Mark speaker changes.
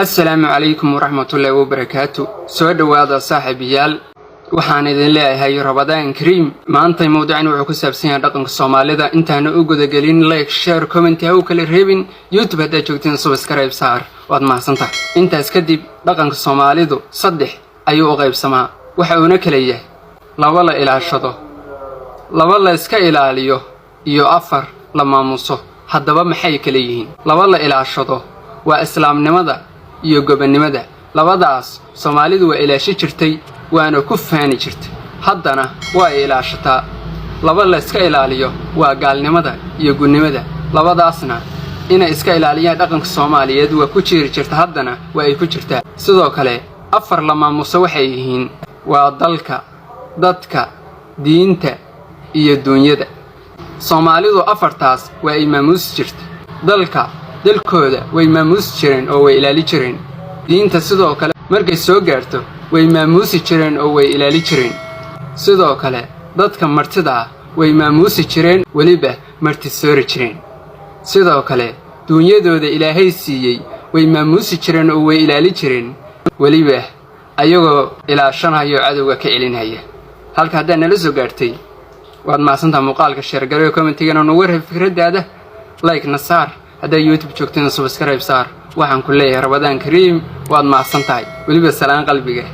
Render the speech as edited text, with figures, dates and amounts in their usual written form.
Speaker 1: Assalaamu calaykum waraxmatullaahi wabarakaatu. Soo dhowaada, saaxiibayaal. Waxaan idin leeyahay Ramadaan kariim. Maanta mawduucan wuxuu ku saabsan yahay dhaqanka Soomaalida. Intaana u gudagelin, like, share, comment ha u kala reebin. YouTube haddaad joogtiin, subscribe saar. Waad mahadsantahay. Intaas kadib, dhaqanka Soomaalidu saddex ayuu u qaybsamaa. Waxa uuna kala yahay laba la ilaashado, laba la iska ilaaliyo iyo afar la maamuso. Haddaba maxay kala yihiin? Laba la ilaashado waa islaamnimada iyo gobonnimada. Labadaas Soomaalidu waa ilaasho jirtay, waana ku faani jirtay, haddana waa ay ilaashataa. Laba la iska ilaaliyo waa gaalnimada iyo gunnimada. Labadaasna inay iska ilaaliyaan dhaqanka Soomaaliyeed waa ku jiri jirta, haddana waa ay ku jirtaa. Sidoo kale, afar la maamuso waxay yihiin waa dalka, dadka, diinta iyo duunyada. Soomaalidu afartaas waa ay maamuusi jirta. Dalka, dalkooda way maamuusi jireen oo way ilaali jireen. Diinta sidoo kale markay soo gaarto way maamuusi jireen oo way ilaali jireen. Sidoo kale dadka martida ah way maamuusi jireen, weliba marti soori jireen. Sidoo kale duunyadooda Ilaahay siiyey way maamuusi jireen oo way ilaali jireen, weliba ayagoo ilaashanaya oo cadowga ka celinaya. Halka haddaad nala soo gaartay, waad mahadsantaha. Muuqaalka share gareyo, commentigana nugu reeb fikraddaada, like na saar. Haddaad YouTube joogtayna, subscribe saar. Waxaan ku leeyahay Ramadaan kariim. Waad mahadsan tahay. Weliba salaan qalbiga.